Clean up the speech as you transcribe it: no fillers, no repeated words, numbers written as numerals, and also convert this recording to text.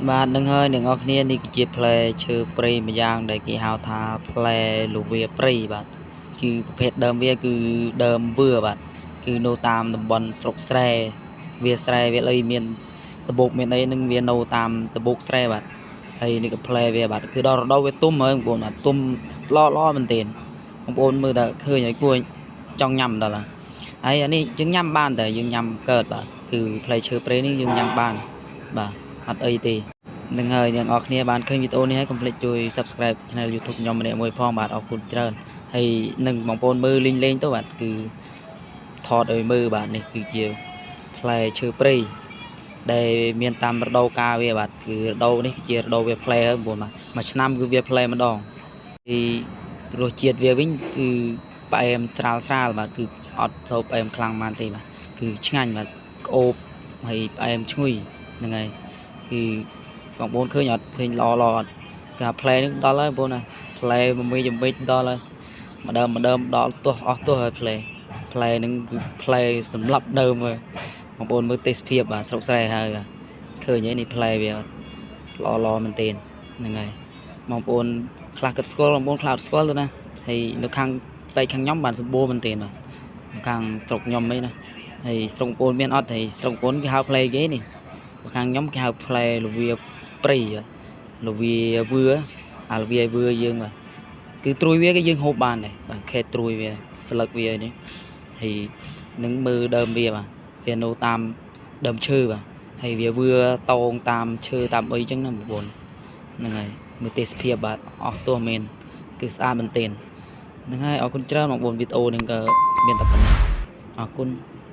បាទនឹងហើយអ្នកនរគ្នានេះគឺជាផ្លែឈើព្រៃម្យ៉ាងដែលគេហៅថាផ្លែល្វាព្រៃបាទគឺប្រភេទដើមវាគឺដើមវឿបាទគឺនៅតាមតំបន់ស្រុកស្រែវាស្រែវាអីមានដបូកមានអីនឹងវានៅតាមដបូកស្រែបាទហើយនេះក៏ផ្លែវាបាទគឺដល់រដូវវាទុំហើយបងប្អូនបាទទុំល្អល្អមែនទែនបងប្អូនមើលតែឃើញហើយគួរចង់ញ៉ាំដល់ហើយអានេះយើងញ៉ាំបានតែយើងញ៉ាំកើតបាទគឺផ្លែឈើព្រៃនេះយើងញ៉ាំបានបាទអត់អីទេ នឹងហើយអ្នកនរគ្នាបានឃើញវីដេអូនេះហើយកុំភ្លេចជួយ Subscribe Channel YouTube ខ្ញុំម្នាក់មួយផងបាទអរគុណច្រើនហើយនឹងបងប្អូនមើលលេងលេងទៅបាទគឺថតឲ្យមើលបាទនេះគឺជាផ្លែឈើព្រៃដែលមានតាមរដូវកាលវាបាទគឺរដូវនេះគឺជារដូវវាផ្លែហើយបងប្អូនបាទមួយឆ្នាំគឺវាផ្លែម្ដងពីរសជាតិវាវិញគឺផ្អែមស្រាលស្រាលបាទគឺអត់សូវផ្អែមខ្លាំងប៉ុន្មានទេបាទគឺឆ្ងាញ់បាទក្អូបហើយផ្អែមឈ្ងុយហ្នឹងហើយគឺ បងប្អូនឃើញអត់ឃើញល្អល្អអត់ការផ្លែនេះដល់ហើយបងប្អូនណាផ្លែមមីចំមិចដល់ហើយម្ដើមម្ដើមដល់ទោះអស់ទោះហើយផ្លែផ្លែហ្នឹងគឺផ្លែសម្រាប់ដើមហើយបងប្អូនមើលទេសភាពបាទស្រុកស្រែហើយបាទឃើញហើយនេះផ្លែវាល្អល្អមែនទែនហ្នឹងហើយបងប្អូនខ្លះគិតស្គាល់បងប្អូនខ្លះអត់ស្គាល់ទៅណាហើយនៅខាងផ្នែកខាងខ្ញុំបានសម្បូរមែនទែនបាទនៅខាងស្រុកខ្ញុំអីណាហើយស្រុកបងប្អូនមានអត់ហើយស្រុកបងប្អូនគេហៅផ្លែគេនេះខាងខ្ញុំគេហៅផ្លែល្វាព្រៃល្វាវឿអាល្វាវឿយើងបាទគឺត្រួយវាគេយើងហូបបានដែរបាទខេតត្រួយវាស្លឹកវានេះហើយនឹងមើលដើមវាបាទវានៅតាមដើមឈើបាទហើយវាវឿតងតាមឈើតាមអីចឹងណាបងប្អូនហ្នឹងហើយមើលទេសភាពបាទអស់ទោះមែនគឺស្អាតមែនទែនហ្នឹងហើយអរគុណច្រើនបងប្អូនវីដេអូហ្នឹងក៏មានតែប៉ុណ្ណេះអរគុណ។